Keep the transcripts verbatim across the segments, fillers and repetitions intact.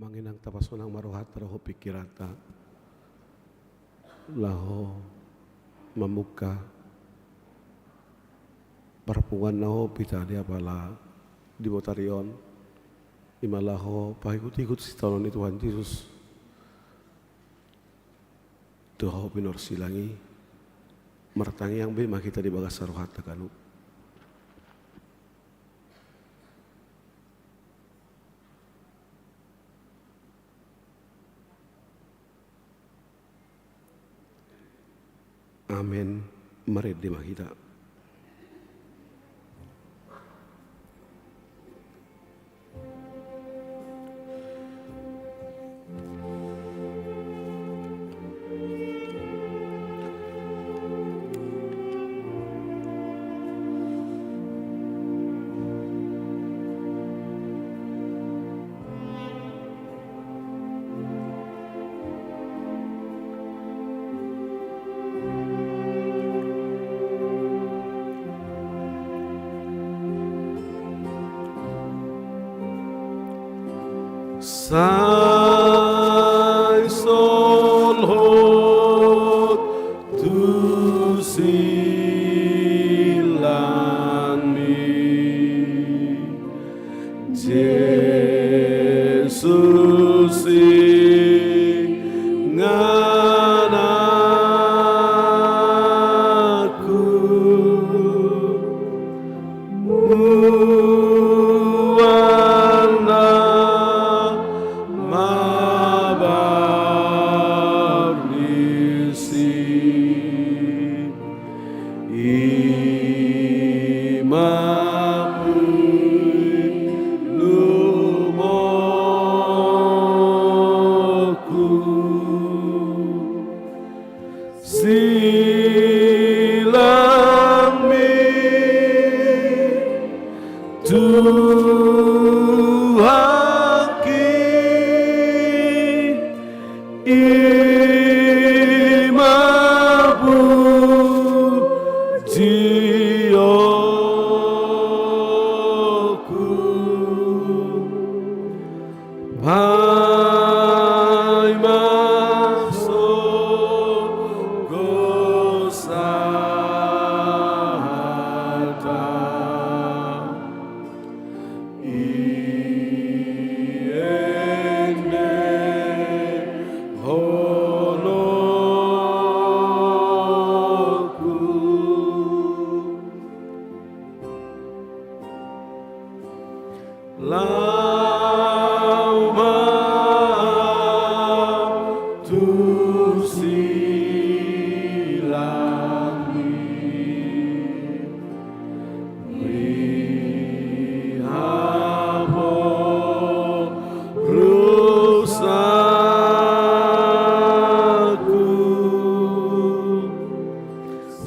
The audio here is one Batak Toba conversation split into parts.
Amang, inang, tapasonang ma rohanta dohot pingkiranta laho mamungka parpunguan na hot hita di apala di botari on, i ma laho paihut-ihut sitaonon ni Tuhan Jesus tu hau pinarsilang i. Martangiang be ma hita di bagasan rohanta ganup. Amen. Marende ma hita. Sai solhot tu silangmi, Jesus, ingananku. Mual nama barisi, i ma pillumonku. Silangmi Tuhanki, i ma pujionku. Paima sogot sahalta, iendehononku. Laho ma tu silangmi, i haporusangku.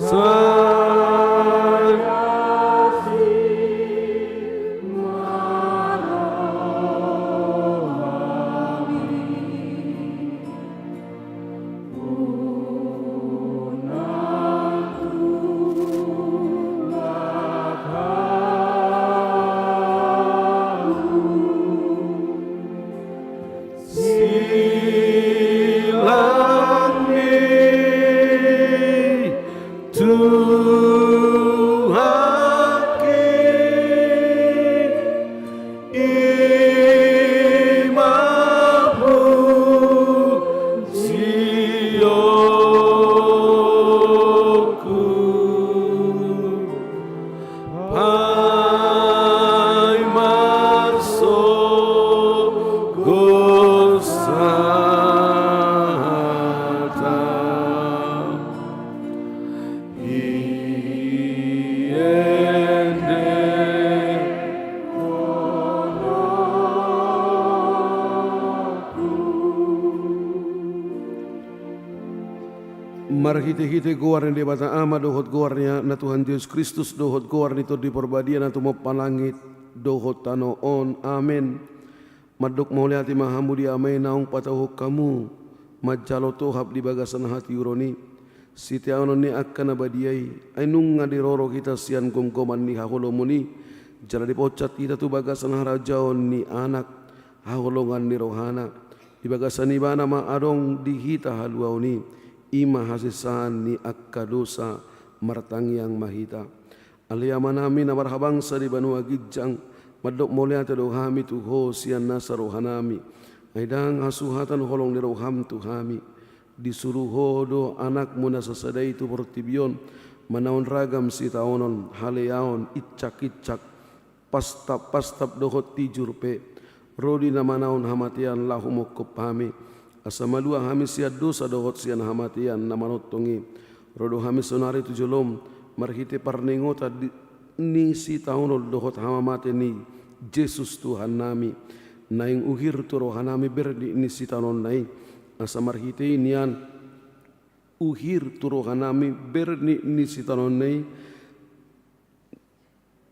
Sai asi ma rohami, unang tulak ahu. Silangmi Tuhanki, i ma pujionku. Paima sogot sahalta, iendehononku. Marhitehite goar ni Debata Ama dohot goar ni Anakna Tuhan Jesus Kristus dohot goar ni Tondi Parbadia na tumompa langit dohot tano on. Amen. Mandok mauliate ma hamu di Ama i naung patauhon hamu manjalo tohap di bagasan hatiuron i. Siteanon ni angka na badia i, ai nunga diroro hita sian gomgoman ni haholomon i, jala diponsat hita tu bagasan harajaon ni Anak, haholongan ni rohana. Di bagasan ibana ma adong di hita haluaon i, i ma hasesaan ni angka dosa. Martangiang ma hita. Ale Amanami na marhabangsa di banua ginjang, mandok mauliate do hami tu Ho sian nasa rohanami. Ai ndang hasuhatan holong ni roham tu hami. Disuru Ho do Anakmu na sasada i tu portibi on, manaon ragam sitaonon, haleaon, incak-incak, pastap-pastap dohot tijur pe. Ro do i na manaon hamatean laho mongkop hami, asa malua hami sian dosa dohot sian hamatean na manongtong i. Ro do hami saonari tu jolom, marhite parningotan di, ni sitaonon dohot hamamate ni Jesus Tuhannami. Naeng uhir tu rohanami bernit ni sitaononna i, asa marhite i nian uhir tu rohanami bernit ni sitaononna i,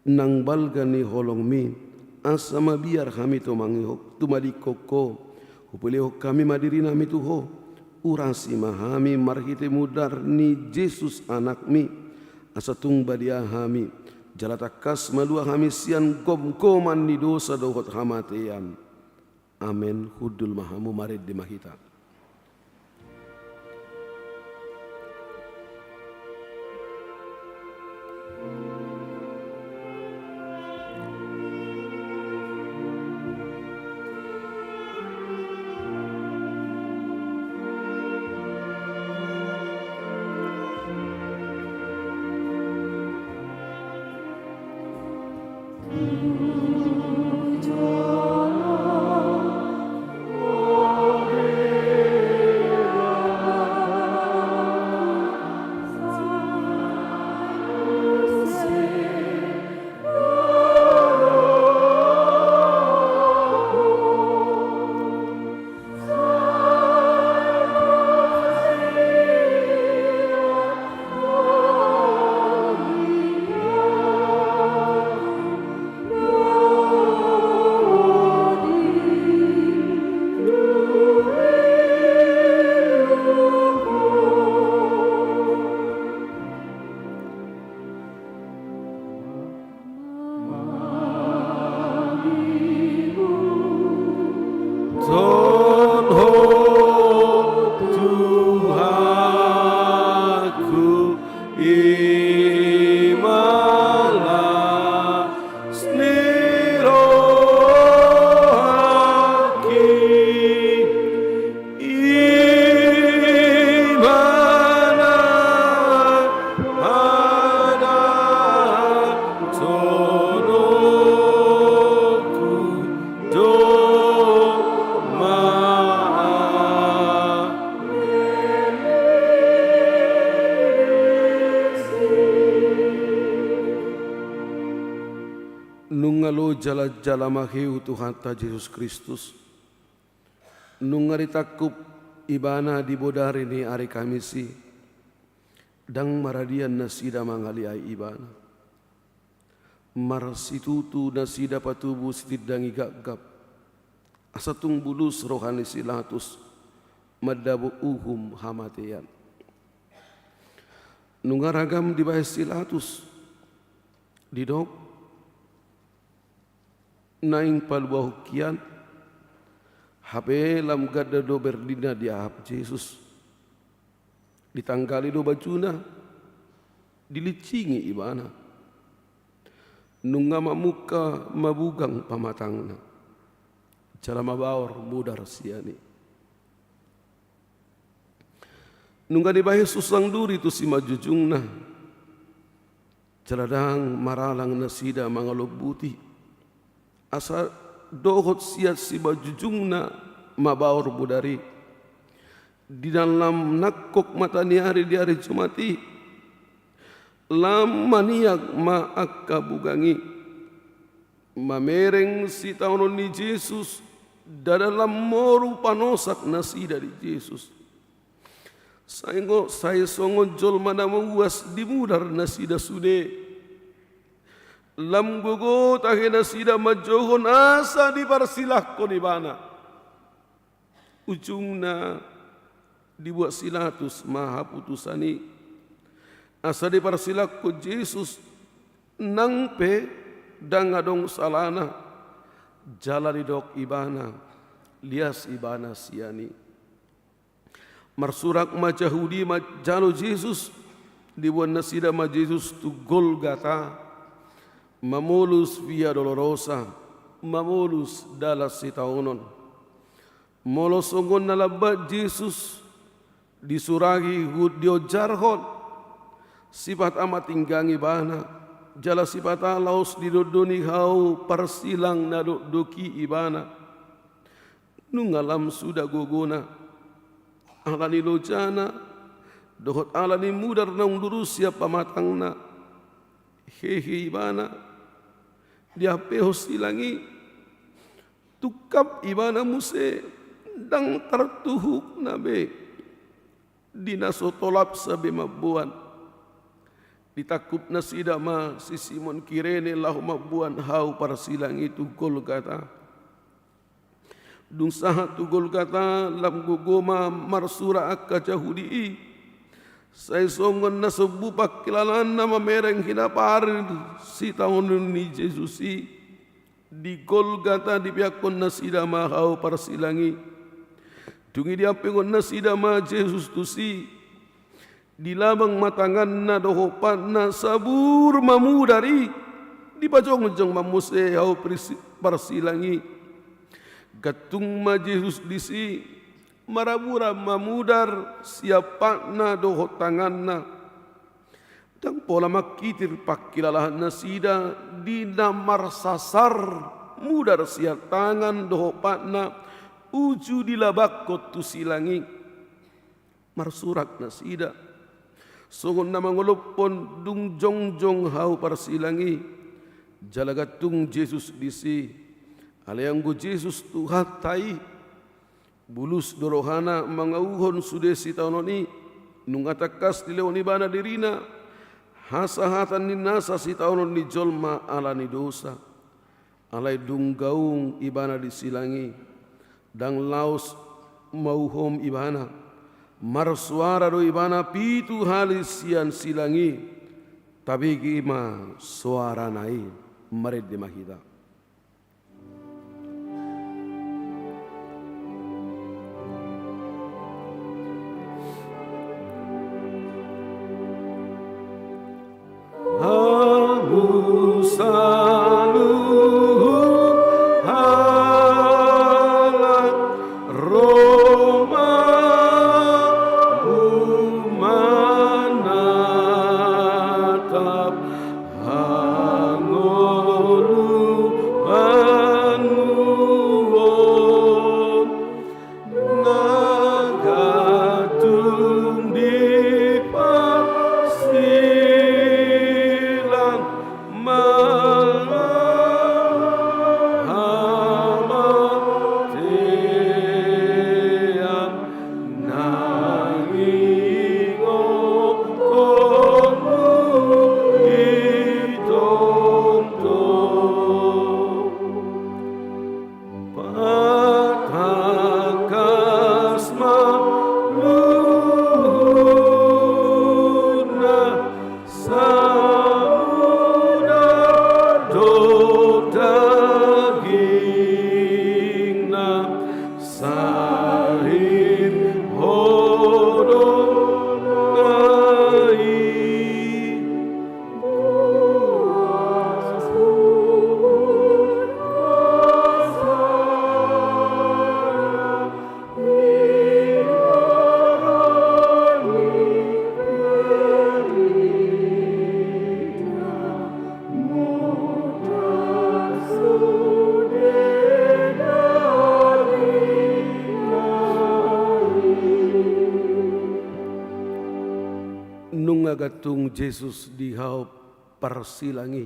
nang balga ni holongmi, asa mabiar hami tumangihon, tumadingkon Ho. Hupelehon hami ma dirinami tu Ho. Urasi ma hami marhite mudar ni Jesus Anakmi, asa tung badia hami, jala tangkas malua hami sian gomgoman ni dosa dohot hamatean. Amen. Hundul ma hamu, marende ma hita. Tuhan Tuhanku, i ma las ni rohangki. Ibana hadatononku domma. Nunga lo jala-jala maheu Tuhanta Jesus Kristus. Nunga ditangkup Ibana di bodari ni ari Kamis i, ndang maradian nasida mangaliai Ibana. Marsitutu nasida patubu sitindangi gapgap, asa tung bulus roha ni si Latus mandapot uhum hamatean. Nunga ragam dibahen si Latus, didok, naeng paluahon hian, hape lam ganda do bernitna diahap Jesus. Ditanggali do bajuna, dilinsingi Ibana. Nunga mamungka mabugang pamatangna, jala mabaor mudar sian i. Nunga dibahen sunsang duri tu simanjujungna, jala ndang maralang nasida mangalombuti, asa dohot sian simanjujungna mabaor mudar i. Di na lam nangkok mata ni ari di ari Jumat i, lam maniak ma angka bugang i. Mamereng sitaonon ni Jesus, ndada lam moru panosak nasida di Jesus. Sai ngo-, sai songon jolma na mauas dimudar nasida sude. Lam gogo tahe nasida manjouhon asa diparsilangkon Ibana. Ujungna dibuat si Latus ma haputusan i, asa diparsilangkon Jesus, nang pe ndang adong salana, Jala didok ibana, lias ibana sian i. Marsurak ma Jahudi manjalo Jesus, diboan nasida ma Jesus tu Golgata, mamolus Via Dolorosa, mamolus dalan sitaonon. Molo songon na lambat Jesus disuragi huhut dionjarhon, sipata ma tinggang ibana, jala sipata laos didondoni hau parsilang na dokdok i ibana. Nunga lam suda gogona, ala ni lojana, dohot ala ni mudar naung durus sian pamatangna. Hehe ibana, diampehon silang i, tungkap ibana muse, ndang tartuhukna be di na so tolapsa be mamboan. Ditangkup nasida ma si Simon Kirene laho mamboan hau parsilang i tu Golgata. Dung sahat tu Golgata, lam gogo ma marsurak angka Jahudi i. Sai songon na sombu pangkilalaanna mamereng hinaparan sitaonon ni Jesus i. Di Golgata dipeakkon nasida ma hau parsilang i. Dung i diampehon nasida ma Jesus tusi. Dilabang ma tanganna dohot patna, sabur ma mudar i. Dipajongjong ma muse hau parsi-, parsilang i. Gantung ma Jesus disi, maraburan ma mudar sian patna dohot tanganna. Ndang pola mangkitir pangkilalaannasida di na marsasar mudar sian tangan dohot patna uju dilabangkon tu silang i. Marsurak nasida songon na mangolophon dung jongjong hau parsilang i. Jala gantung Jesus disi. Alai anggo Jesus Tuhanta i, bulus do rohana mangauhon sude sitaonon i. Nunga tangkas dilehon ibana dirina hasahatan ni nasa sitaonon ni jolma ala ni dosa. Alai dung gaung ibana di silang i, ndang laos mauhom ibana. Marsuara do ibana pitu hali sian silang i. Tabege ma suarana i. Marende ma hita. Hamu saluhut halak Roma, hamu manatap hangoluanmu on. Na gantung di parsilang ma hamatean, nang ingotonmu i tongtong. Patangkas ma luhutna, samudar do dagingna, sai ho do na i. Nunga gantung Jesus di hau parsilang i.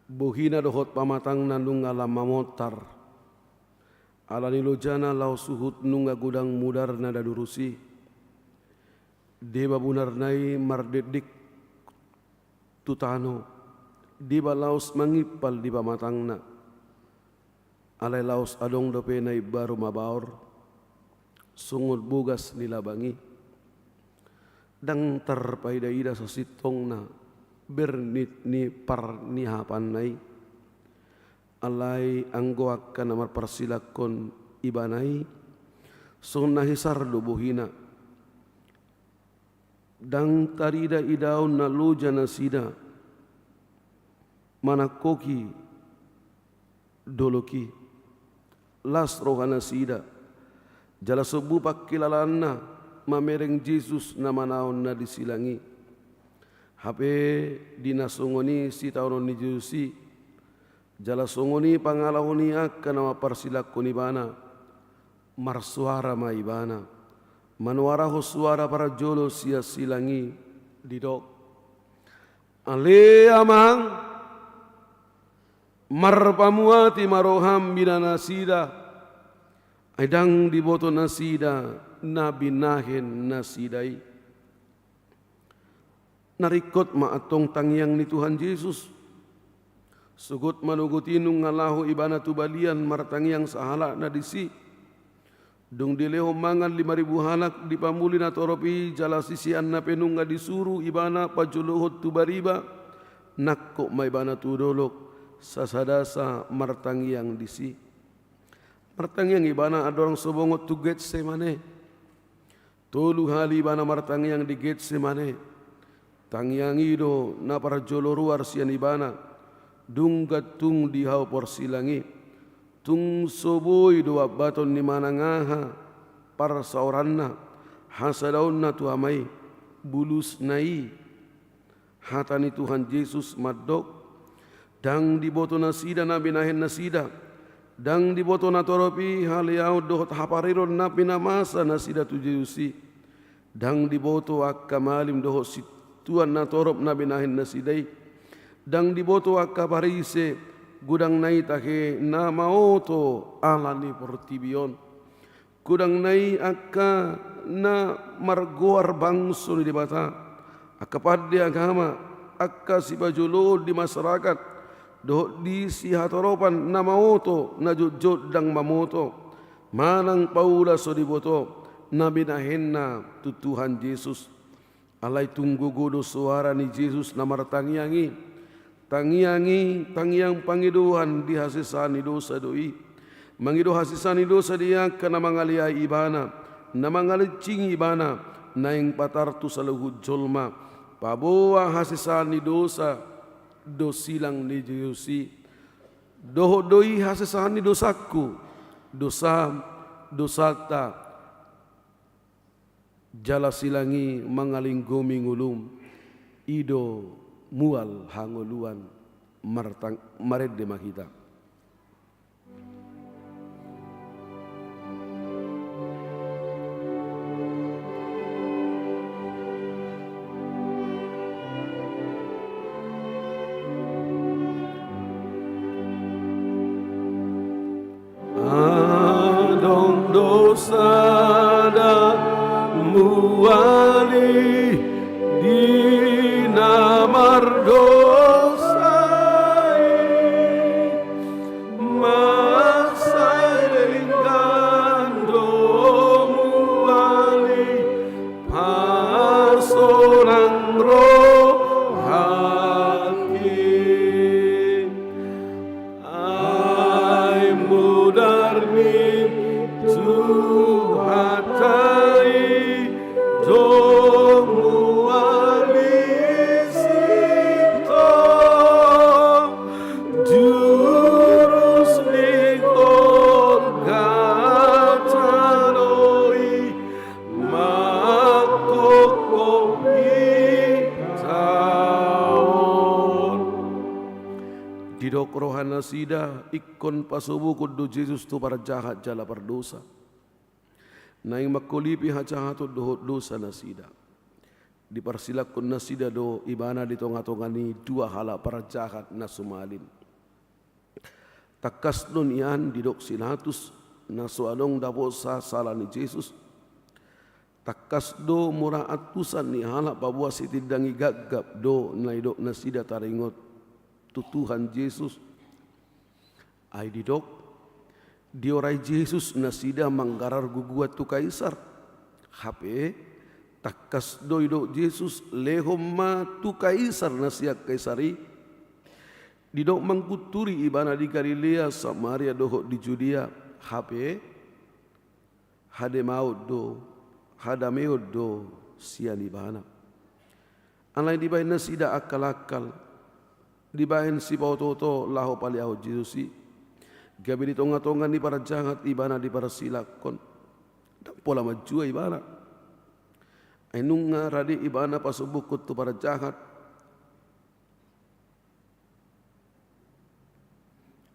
Bohina dohot pamatangna nunga lam mamontar. Ala ni lojana laos huhut nunga godang mudarna na durus i. Deba bonarna i mardekdek tu tano, deba laos mangimpal di pamatangna. Alai laos adong dope na imbaru mabaor, songon bogas ni labang i. Ndang tarpaida-ida sasintongna bernit ni parnihapanna i. Alai anggo angka na marparsilanghon ibana i, songon na hisar do bohina. Ndang tarida idaon na loja nasida manangkoki dolok i. Las rohanasida, jala sombu pangkilalaanna mamereng Jesus na manaon na di silang i. Hape di na songon i sitaonon ni Jesus i, jala songon i pangalaho ni angka na mamparsilanghon ibana, marsoara ma ibana, manuarahon soara parjolo sian silang i, didok: Ale Amang, marpamuati ma roham di nasida, ai ndang diboto nasida na binahen nasida i. Na ringkot ma antong tangiang ni Tuhan Jesus. Sogot manogot i nunga laho ibana tu balian martangiang sahalak na disi. Dung dilehon mangan lima ribu halak, dipamuli natorop i, jala siseanna pe nunga disuru ibana pajolohon tu bariba, nangkok ma ibana tu dolok, sasadasa martangiang disi. Martangiang ibana andorang so bongot tu Getsemane. Tolu hali ibana martangiang di Getsemane. Tangiang i do na parjolo ruar sian ibana, dung gantung di hau porsilang i. Tung so boi do ambaton ni manang aha parsaoranna, hasadaonna tu Ama i, bulusna i. Hata ni Tuhan Jesus mandok: Ndang diboto nasida na binahen nasida. Ndang diboto natorop i haleaon dohot hapareron na pinamasa nasida tu Jesus i. Ndang diboto angka malim dohot sintuan natorop na binahen nasida i. Ndang diboto angka Parise, godangna i tahe na maoto ala ni portibi on. Godangna i angka na margoar bangso ni Debata, angka pande agama, angka sipajoloon di masyarakat, dohot di sihatoropan na maoto, na jotjot ndang mamoto, manang paula so diboto na binahenna tu Tuhan Jesus. Alai tung gogo do soara ni Jesus na martangiang i. Tangiang i tangiang pangidoan di hasesaan ni dosa do i. Mangido hasesaan ni dosa di angka na mangaleai ibana, na mangalencingi ibana, naeng patar tu saluhut jolma. Paboa hasesaan ni dosa do silang ni Jesus i. Dohot do i hasesaan ni dosangku, dosam, dosanta. Jala silang i mangalinggomi ngolum, i do mual hangoluan. Martang-, marende ma hita. Adong do sada muali di na mardosa i, mansai denggan do muali pasonang rohangki. Ai mudar ni Tuhanta i do muali sintong, jurus ni holga tano i mangkophop hita on. Didok rohanasida, ingkon pasobuhon do Jesus tu parjahat jala pardosa. Naeng mangkolipi hajahaton dohot dosanasida. Diparsilanghon nasida do ibana di tongatonga ni dua halak parjahat na sumalin. Tangkas do nian didok si Latus, na so adong dapotsa sala ni Jesus. Tangkas do mura antusan ni halak paboa sitindangi gapgap do na nidok nasida taringot tu Tuhan Jesus. Ai didok, diorai Jesus nasida manggarar guguan tu Kaisar. Hape, tangkas do didok Jesus, lehon ma tu Kaisar na sian Kaisar i. Didok mangkunturi ibana di Galilea, Samaria dohot di Judea, hape hademaon do, hadameon do sian ibana. Alai dibahen nasida akal-akal, dibahen sipaotooto laho paleahon Jesus i. Gabe di tonga-tonga ni parjahat ibana diparsilakkon. Ndang pola manjua ibana. Ai nunga rade ibana pasombuhon tu parjahat.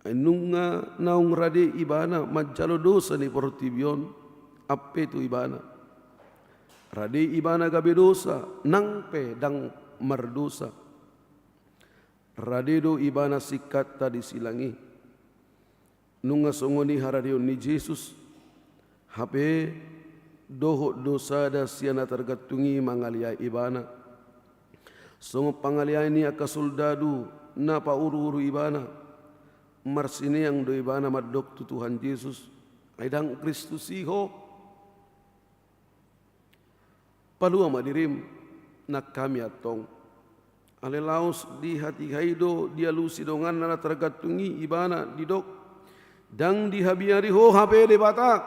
Ai nunga naung rade ibana manjalo dosa ni portibi on, ampe tu ibana. Rade ibana gabe dosa, nang pe ndang mardosa. Rade do ibana singkatta di silang i. Nunga songon i haradeon ni Jesus, hape dohot do sada sian na targantung i mangaleai ibana. Songon pangaleai ni angka soldadu na pauru-uru ibana, marsineang do ibana mandok tu Tuhan Jesus, "Ai ndang Kristus i ho? Palua ma dirim, nang hami antong." Alai laos di hatiha i do dialusi donganna na targantung i ibana, didok, "Ndang dihabiari ho hape Debata.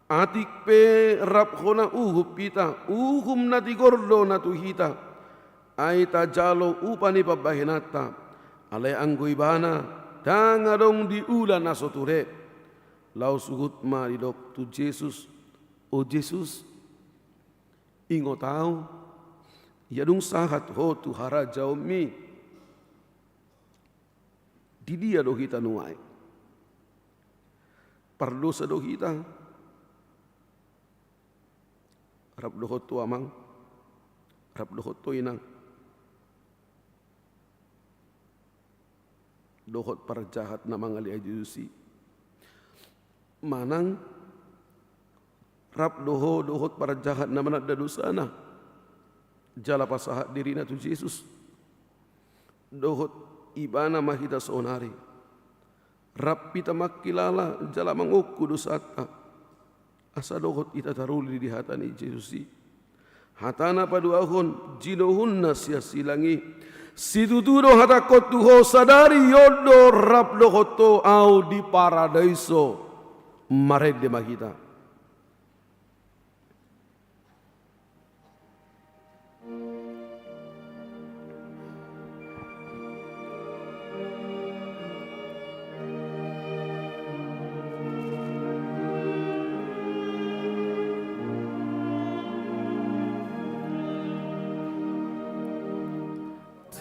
Atik pe rap hona uhum hita, uhum na tigor do na tu hita. Ai tajalo upa ni pambahenanta. Alai anggo ibana, ndang adong diula na so ture." Laos huhut ma didok tu Jesus, "O Jesus, ingot ahu, ia dung sahat ho tu harajaonmi." Di dia do hita nuaeng? Pardosa do hita. Rap dohot ho amang, rap dohot ho inang, dohot parjahat na mangaleai Jesus i. Manang rap do ho dohot parjahat na mananda dosana jala pasahat dirina tu Jesus. Dohot ibana ma hita saonari. Rap hita mangkilala jala mangongku dosanta, asa dohot hita taruli di hata ni Jesus i. Hata na paduahon, jinounna sian silang i. Situtu do hatangkon tu ho, sadari on do rap dohot ho ahu di paradaiso. Marende ma hita.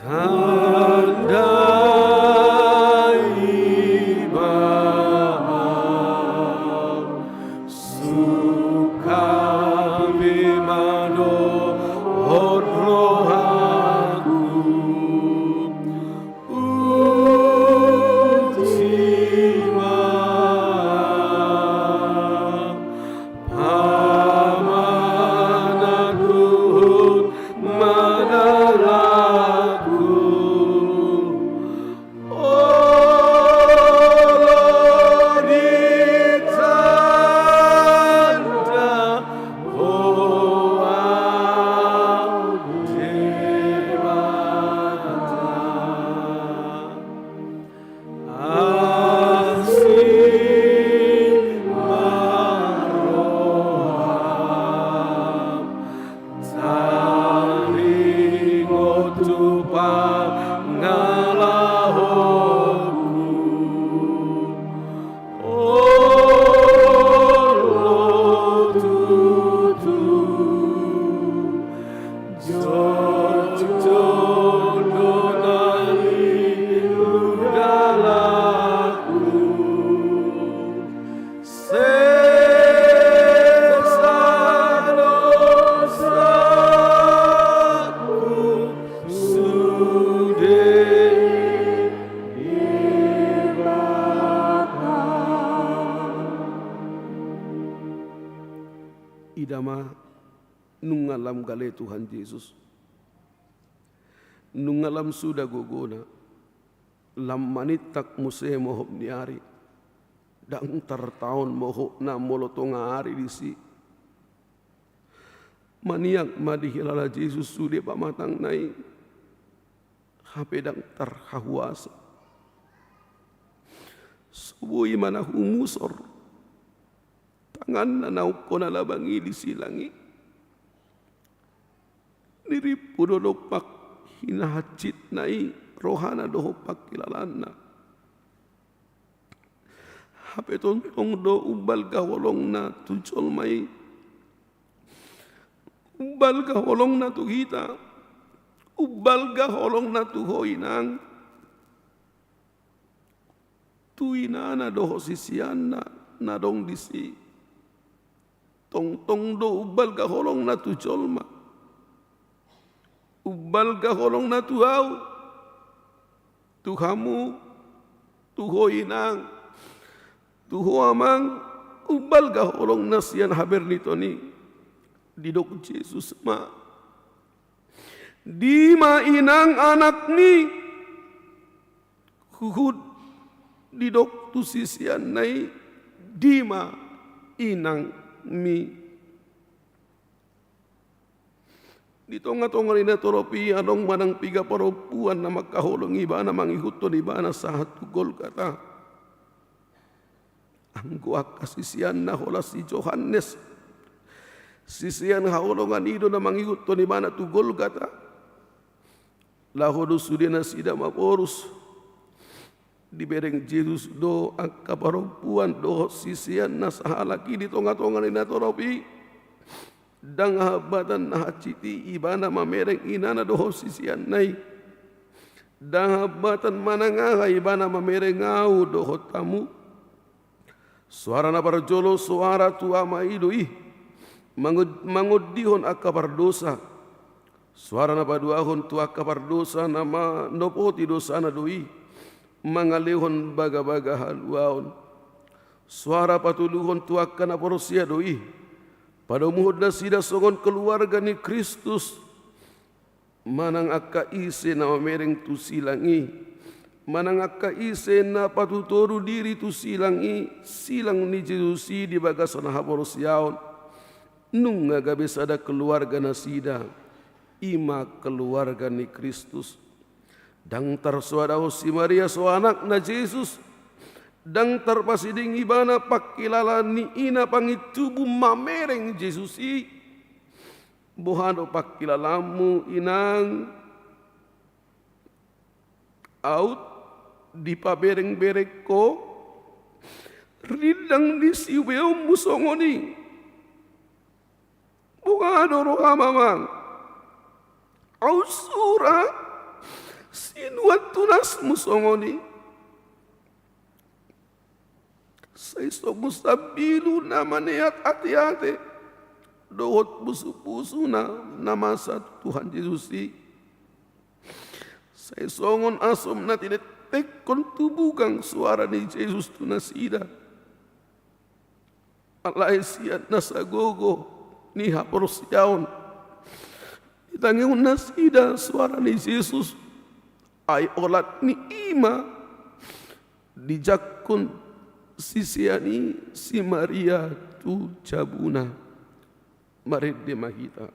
Tanda i ma, suka be mandohot rohangku. Uji ma pamananku, manalangku. Olo ditanda ho ahu Debata. Asi ma roham, taringot tu pangalahoku. Olo tutu, jongjong do na lilu dalanku. Sesa dosaku sude, Debata. Ida ma, nunga lam gale Tuhan Jesus. Nunga lam suda gogona, lam manintak muse mohop ni ari, ndang tartaon mohopna molo tonga ari disi. Maniak ma dihilala Jesus sude pamatangna i. Hape ndang tarhahuasa. So boi ma na humusor tanganna na ungkon na labang i di silang i. Nirimpu do dompak hinahansitna i rohana dohot pangkilalaanna. Hape tongtong do umbalga holongna tu jolma i. Umbalga holongna tu hita. Umbalga holongna tu ho inang. Tu inana dohot siseanna na adong disi. Tongtong do umbalga holongna tu jolma. Umbalga holongna tu ahu, tu hamu, tu ho inang, tu ho amang, umbalga holongna sian haberniton i. Didok Jesus ma, dima inang anakmi. Huhut didok tu siseanna i, dima inangmi. Di tongatonga ni na torop i adong manang piga parompuan na mangkaholongi ibana, mangihuthon ibana sahat tu Golgata. Anggo angka siseanna holan si Johannes, sisean haholongan i do na mangihuthon ibana tu Golgata. Laho do sude nasida maporus. Dibereng Jesus do angka parompuan dohot siseanna sahalak i di tongatonga ni na torop i. Ndang hambatan na hansit i ibana mamereng inana dohot siseanna i. Ndang hambatan manang aha ibana mamereng ahu dohot hamu. Soara na parjolo soara tu Ama i do i, mangod-, mangondihon angka pardosa. Soara na paduahon tu angka pardosa na manopoti dosana do i, mangalehon bagabaga haluaon. Soara patoluhon tu angka na porsea do i, padomuhon nasida songon keluarga ni Kristus. Manang angka ise na mamereng tu silang i, manang angka ise na patutoru diri tu silang i, silang ni Jesus i di bagasan haporseaon, nunga gabe sada keluarga nasida, i ma keluarga ni Kristus. Ndang tarsoadahon si Maria so anakna Jesus, ndang tarpasiding ibana pangkilalaan ni ina pangintubu mamereng Jesus i. Boha do pangkilalaanmu, inang? Aut dipaberengbereng ho, rindang di siubeonmu songon i. Boha do roham, amang? Aut sura sinuan tunasmu songon i. Sai songon sambilu na maneat ateate dohot pusupusuna na masa Tuhan Jesus i. Sai songon asom na tinettekkon tu bugang soara ni Jesus tu nasida. Alai sian nasa gogo ni haporseaon ditangihon nasida soara ni Jesus. Ai olat ni i ma dijangkon sisean i si Maria tu jabuna. Marende ma hita.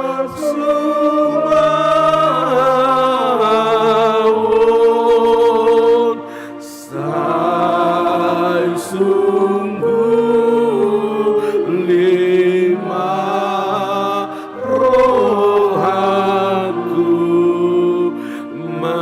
Pasupasu ma on, sai sungguh lima rohangku ma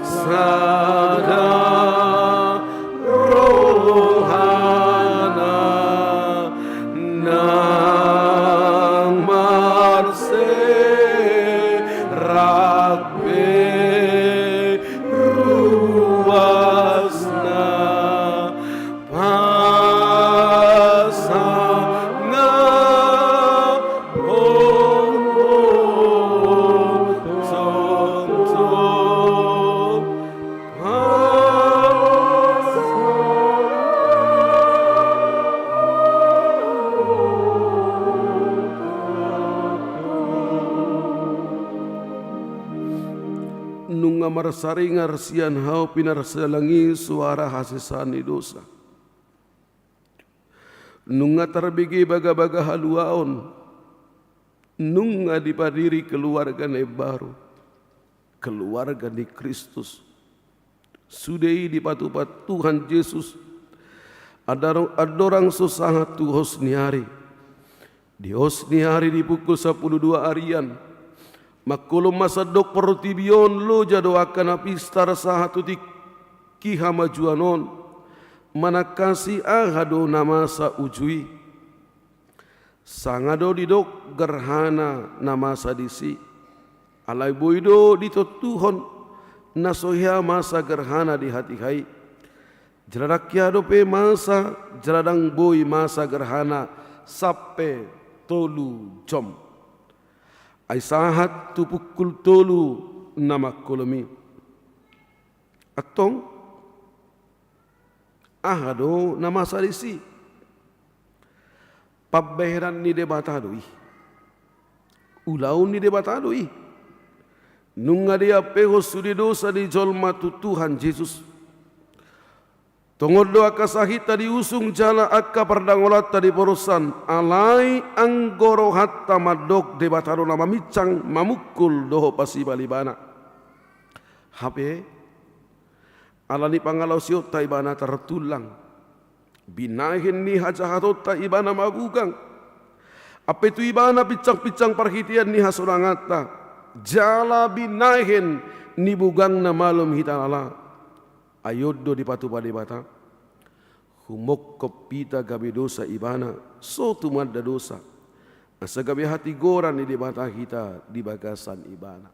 Sada rohana nang marserak pe ruasna. Pasangapon tongtong. Nunga marsaringar sian hau pinarsilang i suara hasesaan ni dosa. Nunga tarbege bagabaga haluaon, nunga dipadiri keluarga na imbaru, keluarga ni Kristus. Sude i dipatupa Tuhan Jesus, andorang so sahat tu hos ni ari. Di hos ni ari di pukul sampulu dua arian, mangkolom ma sandok portibi on, loja do angka na pistar sahat tu tingki hamajuan on, manangkasi aha do na masa uju i. Sanga do didok gerhana na masa disi. Alai boi do ditontuhon na so hea masa gerhana di hatiha i. Jala ndang hea dope masa, jala ndang boi masa gerhana sampe tolu jom. Ai sahat tu pukul tolu na mangkolom i. Antong, aha do na masa disi? Pambahenan ni Debata do i. Ulaon ni Debata do i. Nunga diampehon sude dosa ni jolma tu Tuhan Jesus. Tongon do angka sahitta diusung jala angka pardangolanta diporsan, alai anggo rohanta mandok Debata do na maminsang, mamungkul dohot pasibalibana. Hape, ala ni pangalaosionta ibana tartullang. Binahen ni hajahatonta ibana mabugang. Ampe tu ibana pinsangpinsang parhitean ni hasonanganta. Jala binahen ni bugangna malum hita lala. Ai on do dipatupa Debata. Humongkop hita gabe dosa ibana, so tumanda dosa. Asa gabe hatigoran ni Debata hita di bagasan ibana.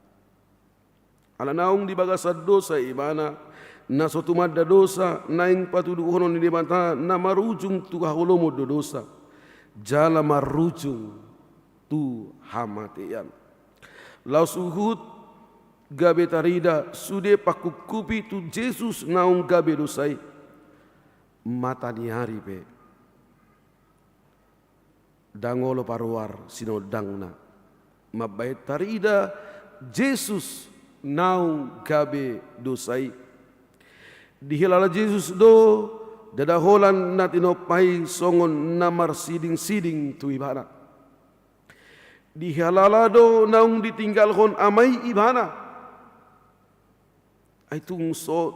Ala naung di bagasan dosa ibana, na so tumanda dosa, naeng patuduhonon ni Debata, na marujung tu haholomon do dosa. Jala marujung tu hamatean. Laos huhut gabe tarida sude pangkupkupi tu Jesus naung gabe dosa i. Mata ni ari pe ndang olo paruar sinondangna mambahen tarida Jesus naung gabe dosa i. Dihalala Jesus do ndada holan na tinompa i songon na marsidingsiding tu ibana. Dihalala do naung ditinggalhon Ama i ibana. Ai tung so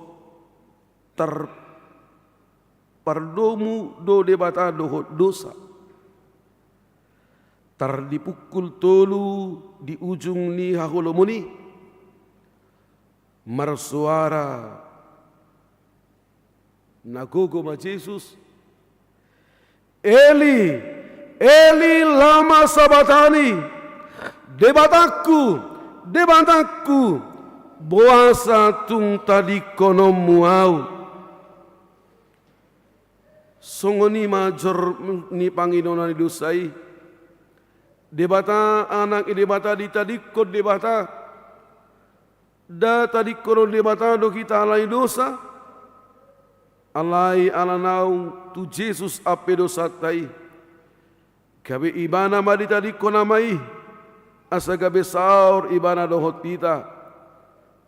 tarpardomu do Debata dohot dosa. Tar di pukul tolu di ujung ni haholomon i, marsoara na gogo ma Jesus, "Eli, Eli, lama sabaktani? Debatangku, Debatangku, boasa tung tadingkononmu ahu?" Songon i ma jor ni pangidoan ni dosa i. Debata, Anak ni Debata ditadingkon Debata. Nda tadingkonon Debata do hita alai dosa, alai ala naung tu Jesus ampe dosanta i. Gabe ibana ma ditadingkon Ama i, asa gabe saor ibana dohot hita.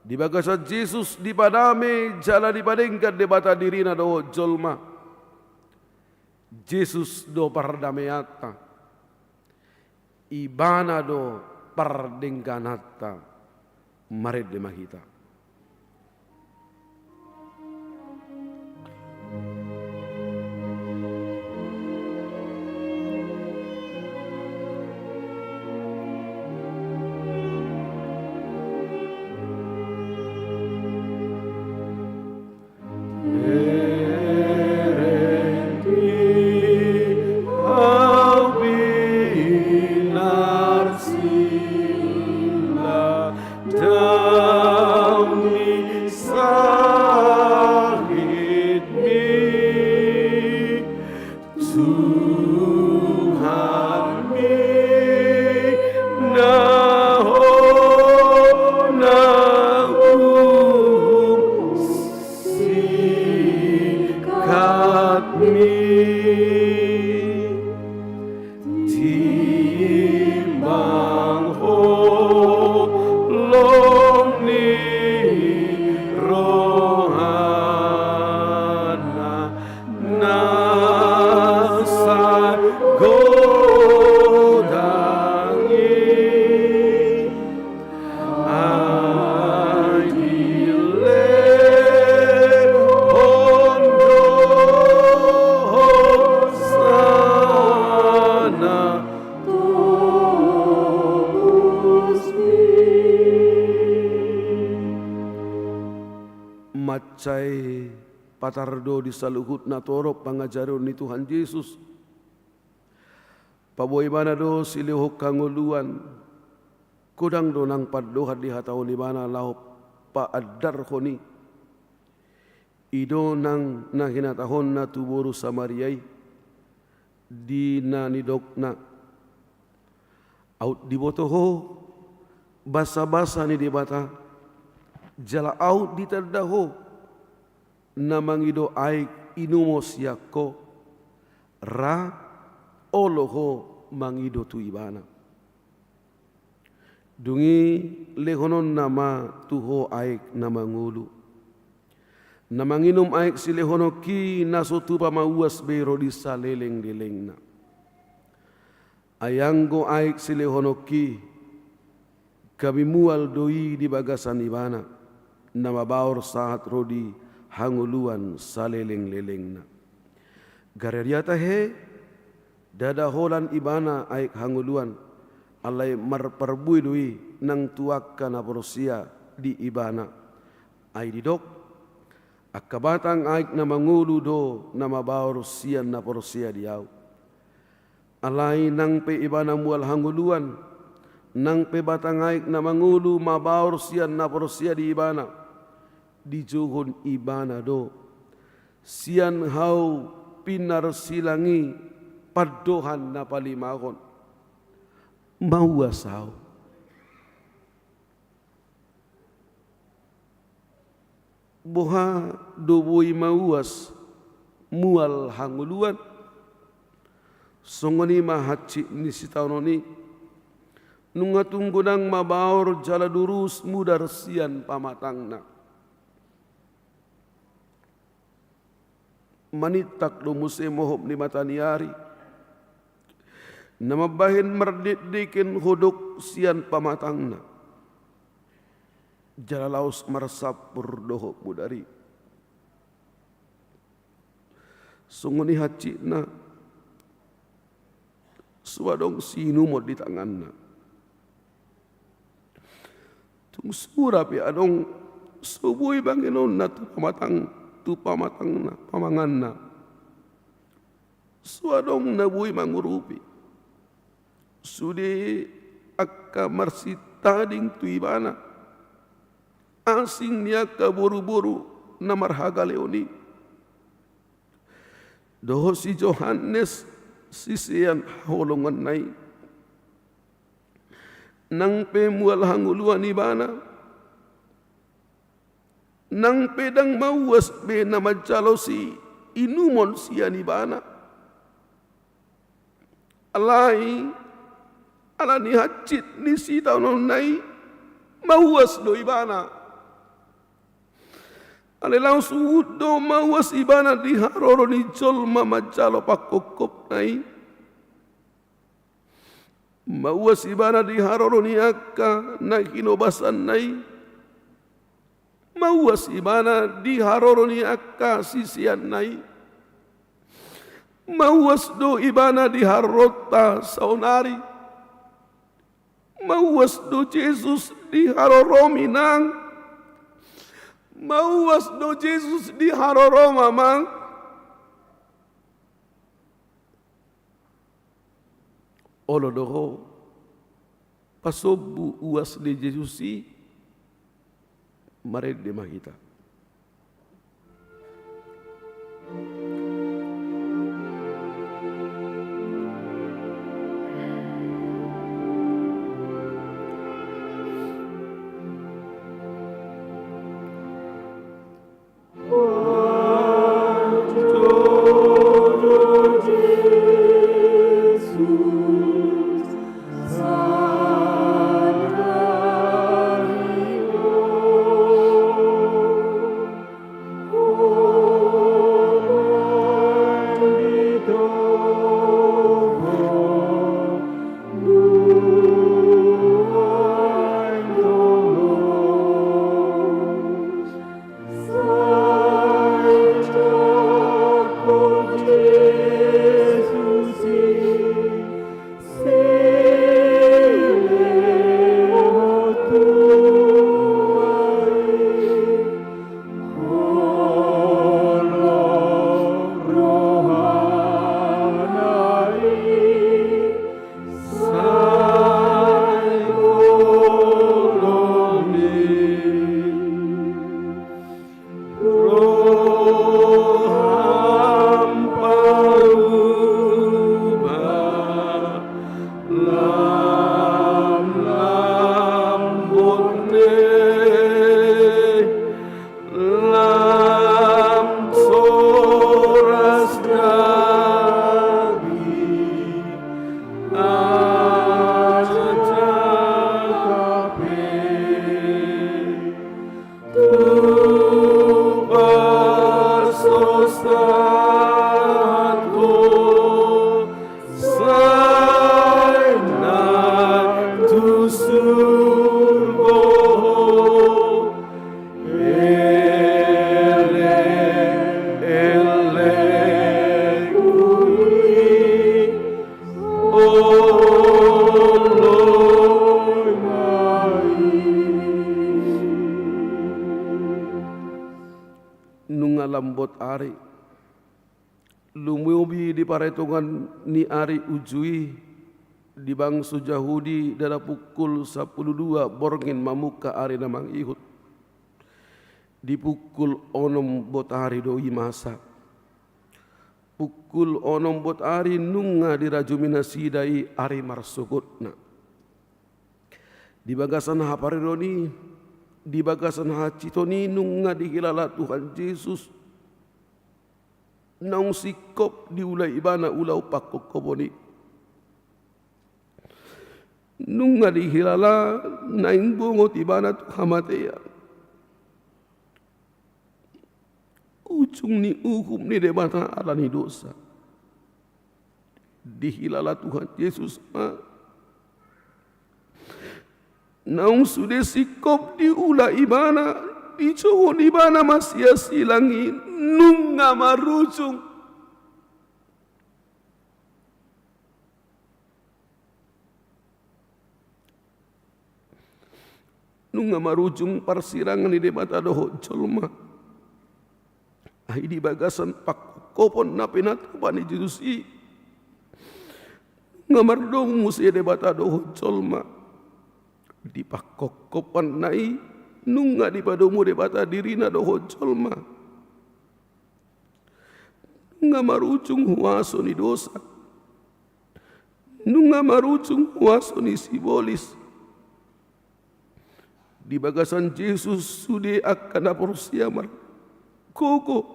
Di bagasan Jesus dipadame jala dipadenggan Debata dirina dohot jolma. Jesus do pardameanta. Ibana do pardenggananta. Marende ma hita. Mansai patar do di saluhut na torop pangajarion ni Tuhan Jesus. Paboa ibana do silehon hangoluan. Godang do nang pandohan dihatahon ibana laho paandarhon i. I do nang na hinatahonna tu boru Samaria i di na nidokna: Aut diboto ho basabasa ni Debata, jala aut ditanda ho na mangido aek inumon sian ho, ra olo ho mangido tu ibana. Dung i lehononna ma tu ho aek na mangolu. Na manginum aek silehononki na so tupa mauas be ro di saleleng-lelengna. Ai anggo aek silehononki, gabe mual do i di bagasan ibana, na mabaor sahat ro di hangoluan saleleng-lelengna. Gariada tahe, ndada holan ibana aek hangoluan, alai marparbue do i nang tu angka na porsea di ibana. Ai didok: Angka batang aek na mangolu do na mabaor sian na porsea di ahu. Alai nang pe ibana mual hangoluan, nang pe batang aek na mangolu mabaor sian na porsea di ibana, dijouhon ibana do sian hau pinarsilang i pandohan na palimahon: Mauas ahu. Boha do boi mauas mual hangoluan? Songon i ma hansit ni sitaonon i, nunga tung godang mabaor jala durus mudar sian pamatangna. Manintak do muse mohop ni mata ni ari, na mambahen mardekdeken hodok sian pamatangna, jala laos marsampur dohot mudar i. Songon i hansitna, so adong siinumon di tanganna. Tung sura pe adong so boi bangenonna tu pamatang, tu pamatangna, pamanganna. So adong na boi mangurupi. Sude angka marsitading tu ibana, asing ni angka boruboru na marhagaleon i, dohot si Johannes sisean haholonganna i. Nang pe mual hangoluan ibana, nang pe ndang mauas be na manjalo siinumon sian ibana. Alai ala ni hansit ni sitaononna i, mauas do ibana. Alai laos huhut do mauas ibana di haroro ni jolma manjalo pangkophopna i. Mauas ibana di haroro ni angka na hinobasanna i. Mauas ibana di haroro ni angka siseanna i. Mauas do ibana di haroronta saonari. Mauas do Jesus di harorom, Inang. Mauas do Jesus di harorom, Amang. Olo do ho pasombu uas ni Jesus i. Marende ma hita. Nunga lambot ari. Lumobi di paretongan ni ari uju i, di bangso Jahudi ndada pukul sampulu dua borngin mamungka ari na mangihut. Di pukul onom botari do i masa. Pukul onom botari nunga dirajumi nasida i ari marsogotna. Di bagasan hapareron i, di bagasan hahansiton i nunga dihilala Tuhan Jesus naung singkop diula ibana ulaon pangkophopon i. Nunga dihilala naeng bongot ibana tu hamatean. Ujung ni uhum ni Debata ala ni dosa. Dihilala Tuhan Jesus ma naung sude singkop diula ibana, dijouhon ibana ma sian silang i, nunga marujung. Nunga marujung parsirangan ni Debata dohot jolma. Ai di bagasan pangkophopon na pinatupa ni Jesus i, nunga mardomu muse Debata dohot jolma. Di pangkophoponna i nunga dipadomu Debata dirina dohot jolma. Nunga marujung huaso ni dosa. Nunga marujung huaso ni sibolis. Di bagasan Jesus sude angka na porsea margogo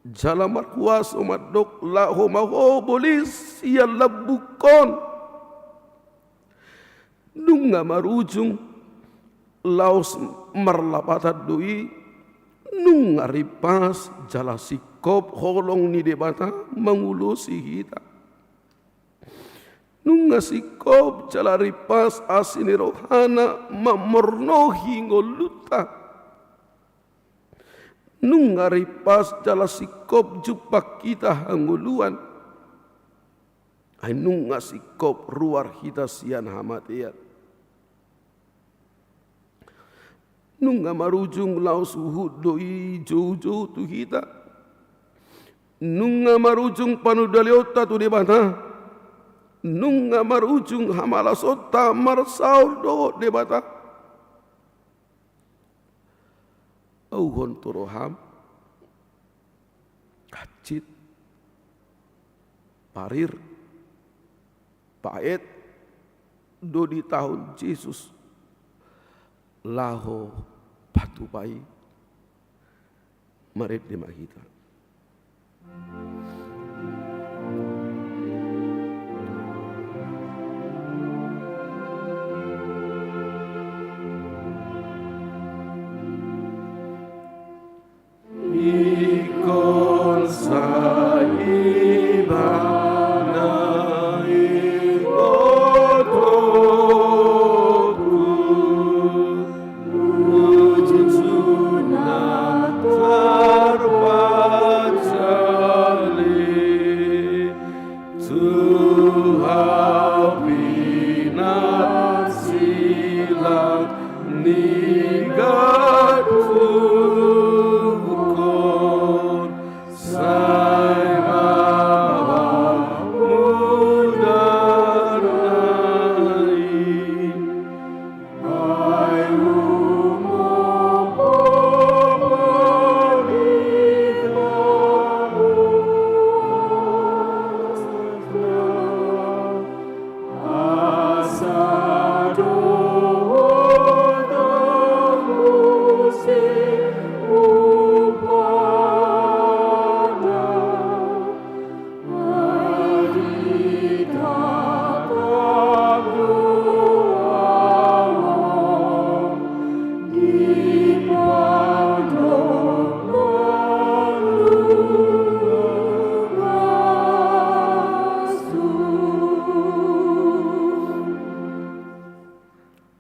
jala marhuaso mandok, laho ma ho bolis sian lambungkon. Nunga marujung, laos marlapatan do i, nunga rimpas jala singkop holong ni Debata mangulosi hita. Nunga singkop jala rimpas asi ni rohana mamornohi ngolunta. Nunga rimpas jala singkop jumpang hita hangoluan. Ai nunga singkop ruar hita sian hamatean. Nunga marujung laos huhut do i joujou tu hita. Nunga marujung panundalionta tu Debata. Nunga marujung hamalasonta marsaor dohot Debata. Auhon tu roham, hansit, parir, paet do ditahon Jesus laho patupa i. Marende ma hita. Ingkon sai Ibana ingotoku, uju na tarpanjali tu hau pinansilang ni gantukkon. Sai ma mudar nai.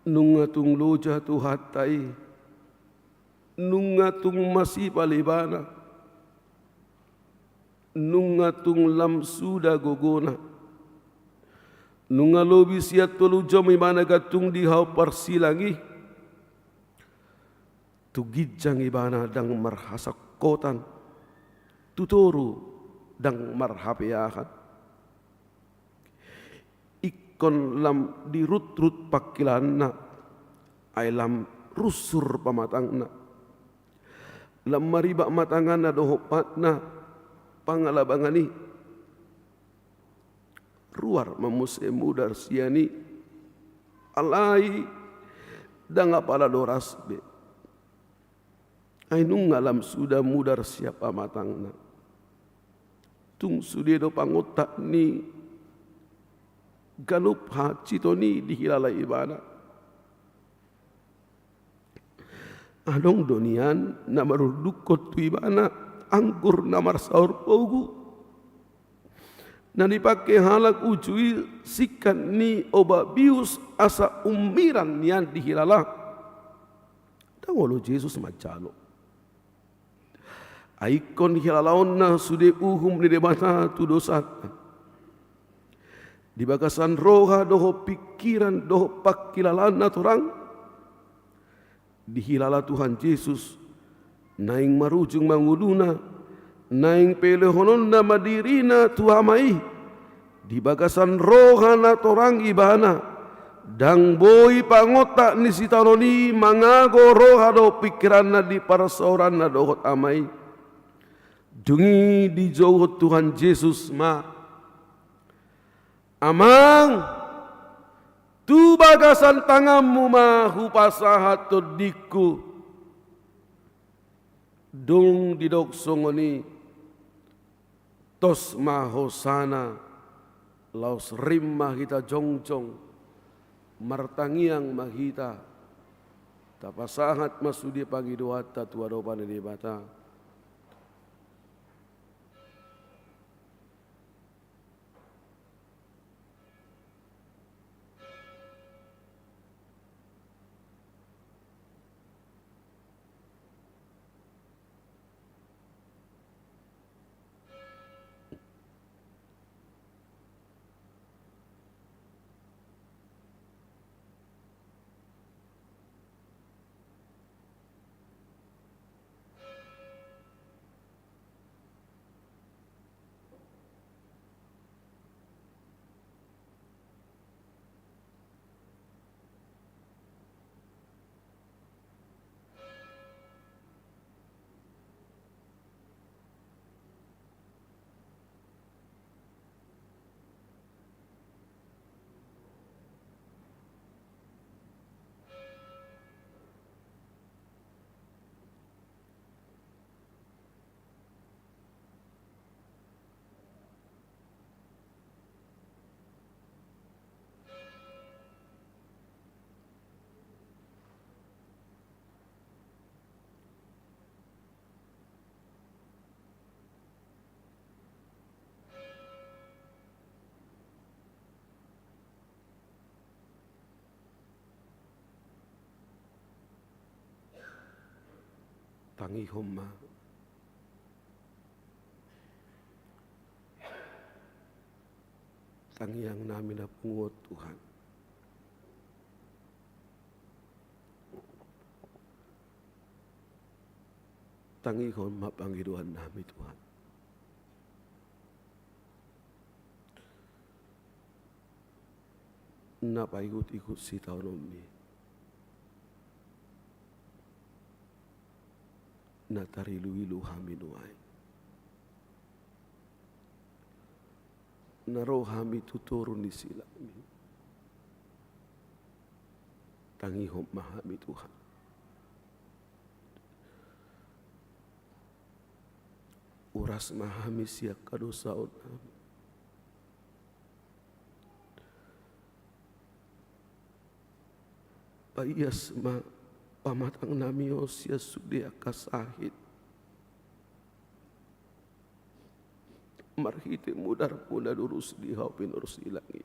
Nunga tung loja Tuhanta i, nunga tung masipal Ibana. Nunga tung lam suda gogona. Nunga lobi sian tolu jom Ibana gantung di hau parsilang i. Tung ginjang Ibana ndang marhasang kotan, tu toru ndang marhapeahan. Ingkon lam dirutrut pangkilaanna, ai lam rusur pamatangna. Lam maribak ma tanganna dohot patna pangalabangan i. Ruar ma muse mudar sian i, alai ndang apala doras be. Ai nunga lam suda mudar sian pamatangna. Tung sude do pangontak ni ganup hansiton i dihilala ibana. Adong do nian na marundukkon tu ibana anggur na marsaor pogu, na dipangke halak uju i singkat ni obat bius asa ummiran nian dihilala. Ndang olo Jesus manjalo. Ai ingkon hilalaonna sude uhum ni Debata tu dosanta. Di bagasan roha dohot pingkiran dohot pangkilalaan na torang, dihilala Tuhan Jesus, naeng marujung ma ngoluna, naeng pelehononna ma dirina tu Ama i. Di bagasan roha na torang ibana, ndang boi pangontak ni sitaonon i mangago roha dohot pingkiranna di parsaoranna dohot Ama i. Dung i dijouhon Tuhan Jesus ma, Amang, tu bagasan tanganmu ma hupasahat tondingku. Dung didok songon i, tos ma hosana, laos rim ma hita jongjong, martangiang ma hita, tapasahat ma sude pangidoanta tu adopan ni Debata. Tangihon ma. Tangiang nami na pungu on, Tuhan. Tangihon ma pangidoan nami, Tuhan. Na paihut-ihut sitaononmi, na tarilu-ilu hami nuaeng, na ro hami tu toru ni silangmi. Tangihon ma hami, Tuhan. Uras ma hami sian hadosaon nami. Paias ma pamatang nami on sian sude angka sahit, marhite mudarmu na durus di hau pinorsilang i.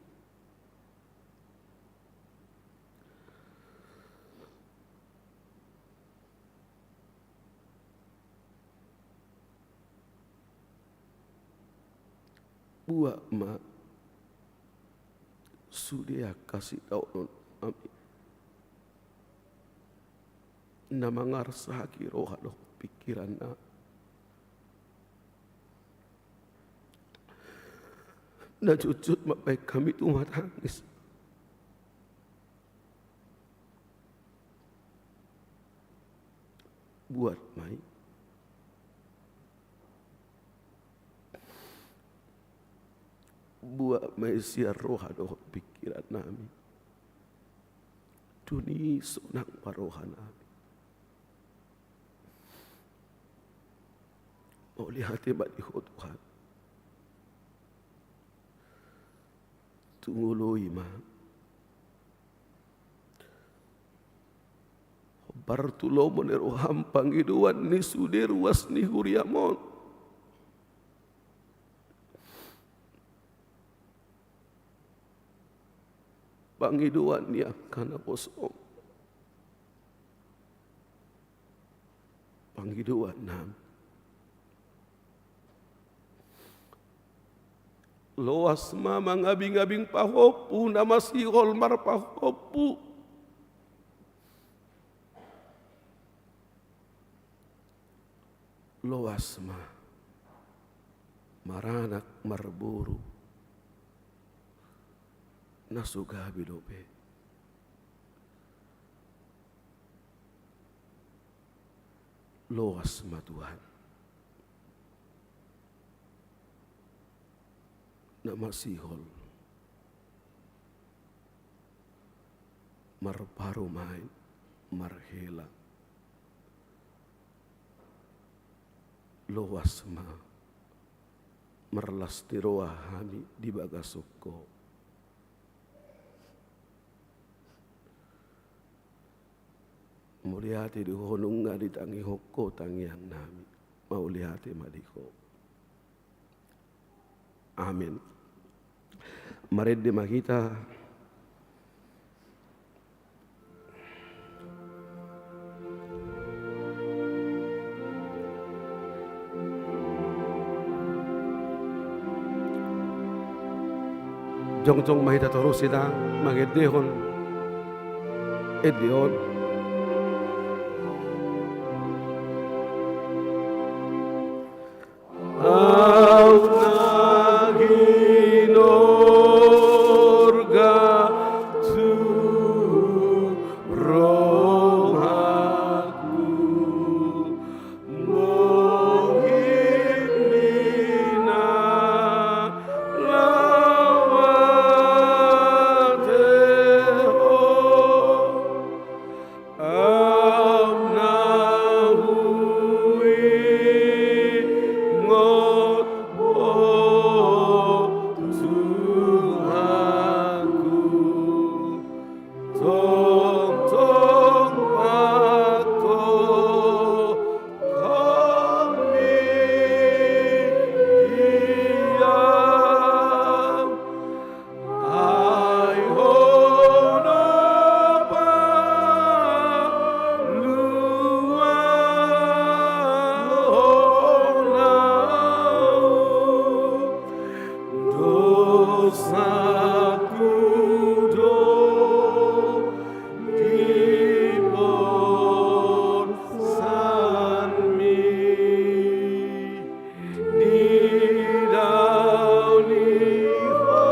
Buat ma sude angka sitaonon nami na mangarsaki roha dohot pingkiran nami. na jotjot mambahen hami tumatangis. Buat ma i. Buat ma i sian roha dohot pingkiran nami. Dung i sonang ma roha nami. Mauliate ma di Ho Tuhan. Tung olo i ma. Hombar tu lomo ni roham pangidoan ni sude ruas ni huriam on. Pangidoan ni angka naposo. Pangidoan nami. Loas ma mangabingabing pahompu na masihol marpahompu. Loas ma maranak marboru na so gabe dope. Loas ma Tuhan na masihol marparumaen marhela. Loas ma marlas ni roha hami di bagasan Ho. Mauliate di Ho nunga ditangihon Ho tangiang nami. Mauliate ma di Ho. Amen. Marende ma hita. Jongjong ma hita torus hita mangendehon ende on. Au na ginorga tu rohangku, mauliate ma di Ho. Au na huingot Ho Tuhanku, tongtong pangkohon mi di Au. Ai Ho do paluahon au, dosaku do diporsan mi. Di dao ni Ho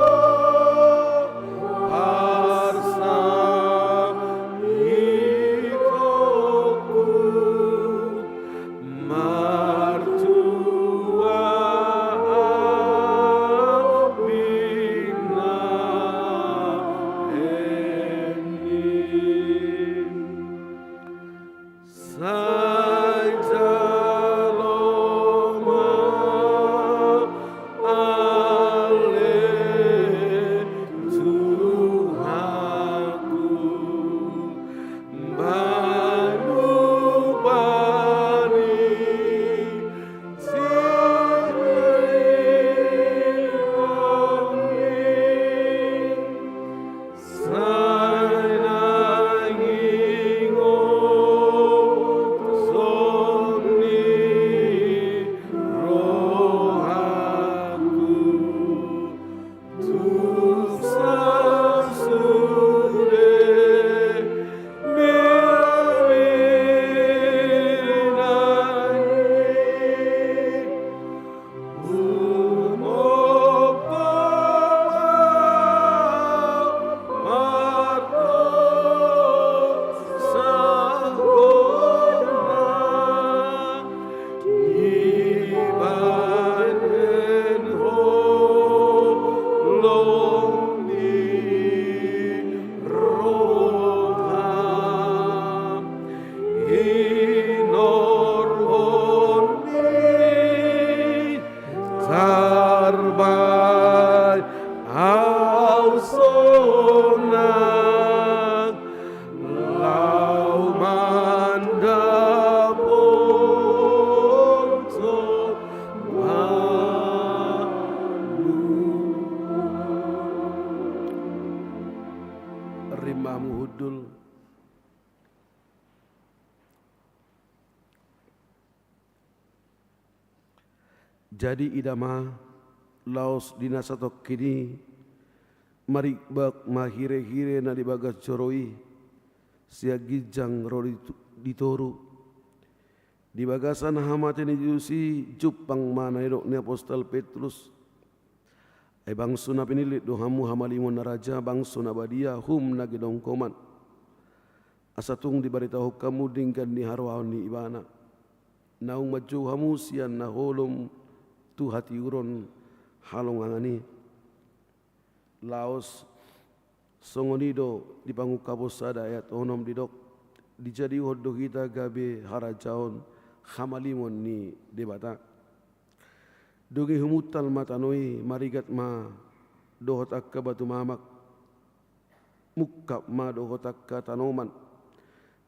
parsahithonku, martua abing na hening. Sai jalo ma ale Tuhanku, bahen upah ni sahitangihonmi. Sai naeng ingot Jadi ida ma, laos di na satongkin i, marimbak ma hirehire na di bagas joro i, sian ginjang ro di tu-, di toru. Di bagasan hamate ni Jesus i, jumpang ma na nidok ni apostel Petrus: Ai bangso na pinillit do hamu, hamalimon na raja, bangso na badia, hum na gedong homan, asa tung dibaritahon hamu denggan ni haroaon ni Ibana. Naung manjou hamu sian na holom tu hatiuron halongangan i. Laos songon i do di Pangungkapon sada ayat onom didok: Dijadihon do hita gabe harajaon hamalimon ni Debata. Dung i humuntal ma tano i, marigat ma dohot angka batu mamak, mungkap ma dohot angka tanoman.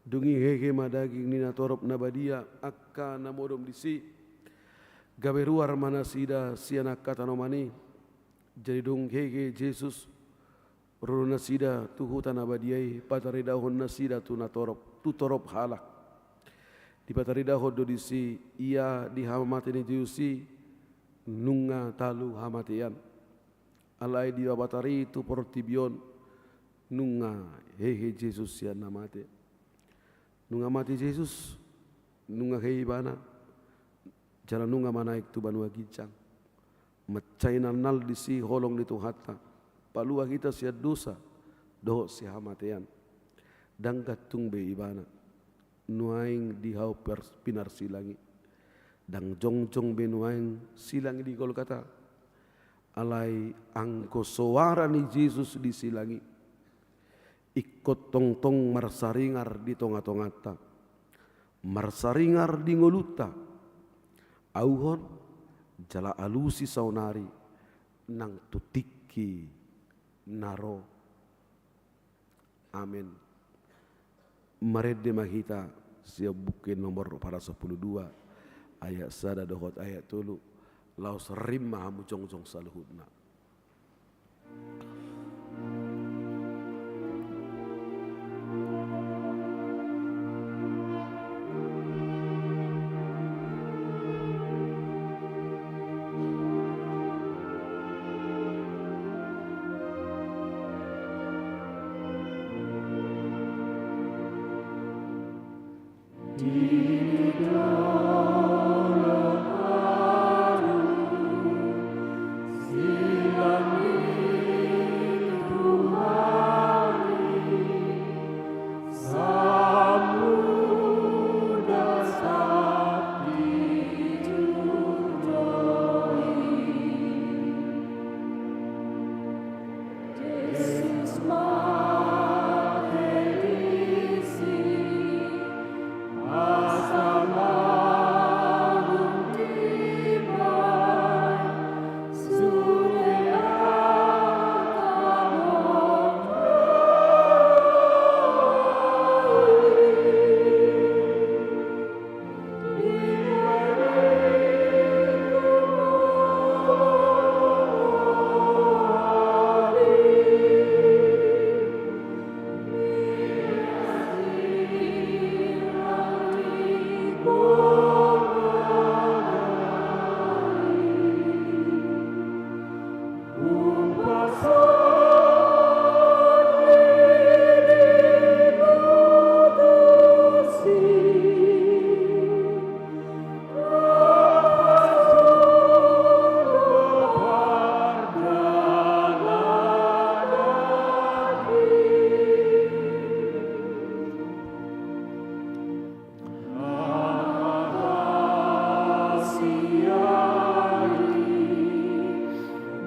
Dung i hehe ma daging ni natorop na badia, angka na modom disi. Gabe ruar ma nasida sian angka tanoman i. Jadi dung hehe Jesus, ro do nasida tu huta na badia i, pataridahon nasida tu natorop, tu torop halak. Dipataridahon do disi ia di hamate ni Jesus i, nunga talu hamatean. Alai dipatar i tu portibi on, nunga hehe Jesus sian na mate. Nunga mate Jesus, nunga hehe Ibana, jala nunga manaek tu banua ginjang. Mansai nalnal disi holong ni Tuhanta, palua hita sian dosa dohot sian hamatean. Ndang gantung be Ibana nuaeng di hau pers-, pinarsilang i. Ndang jongjong be nuaeng silang i di Golgata. Alai anggo soara ni Jesus di silang i, ingkon tongtong marsaringar di tongatonganta, marsaringar di ngolunta. Auhon jala alusi saonari nang tu tingki na ro. Amen. Marende ma hita sian Buku Nomor empat ratus sepuluh dua, ayat sada dohot ayat tolu, laos rim ma hamu jongjong saluhutna.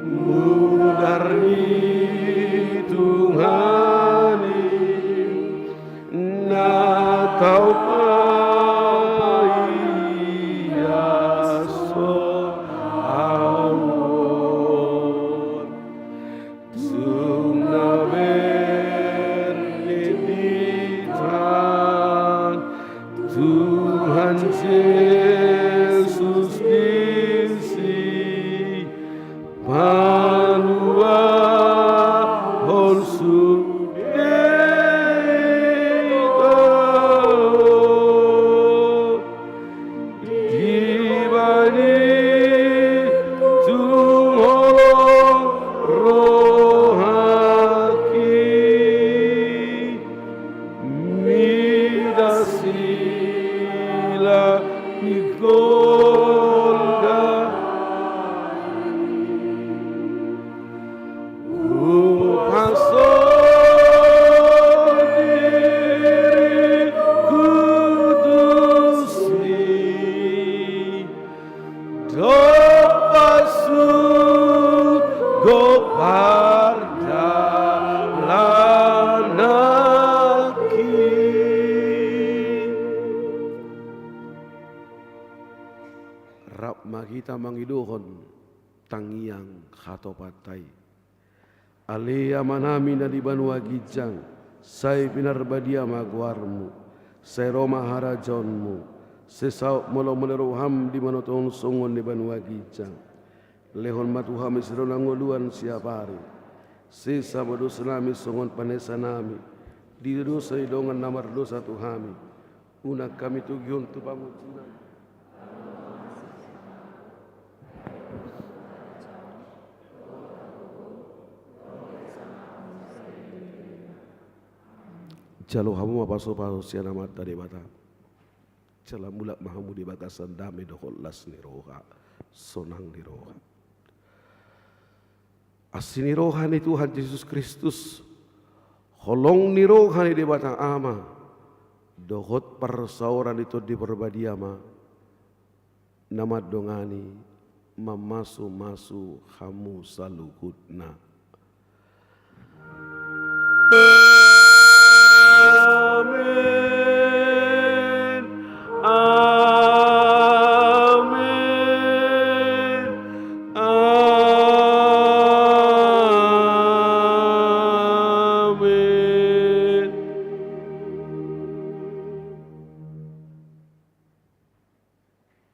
Mudar ni Tuhan i, na tau paiason ahu on. Tung na bernitan Tuhan Jesus disi, paluahon sude hita. Dibani Ni Golgota. Hupasahat diriku tu Si, dompak surgo pardalananki. Rap ma hita mangidohon tangiang hatopanta i. Ale Amanami na di banua ginjang, sai pinarbadia ma goarMu, sai ro ma harajaonMu, sai saut ma lomo ni rohaM di banua tonga on songon na di banua ginjang. Lehon ma tu hami sadari on hangoluan siapari. Sesa ma dosanami songon panesanami di dosa ni dongan na mardosa tu hami. Unang hami togihon tu pangunjunan. Jalo hamu ma pasu-pasu sian Amanta Debata. Jala mulak ma hamu di bagasan dame dohot las ni roha, sonang ni roha. Asi ni roha ni Tuhan Jesus Kristus, holong ni roha ni Debata Ama, dohot parsaoran ni Tondi Parbadia ma na mandongani, mamasu-masu hamu saluhutna. Amen. Amen. Amen.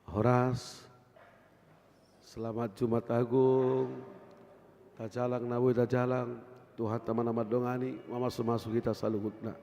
Horas. Selamat Jumat Agung. Tajalang na boi tajalang. Tuhanta ma na mandongani, mamasu-masu hita saluhutna.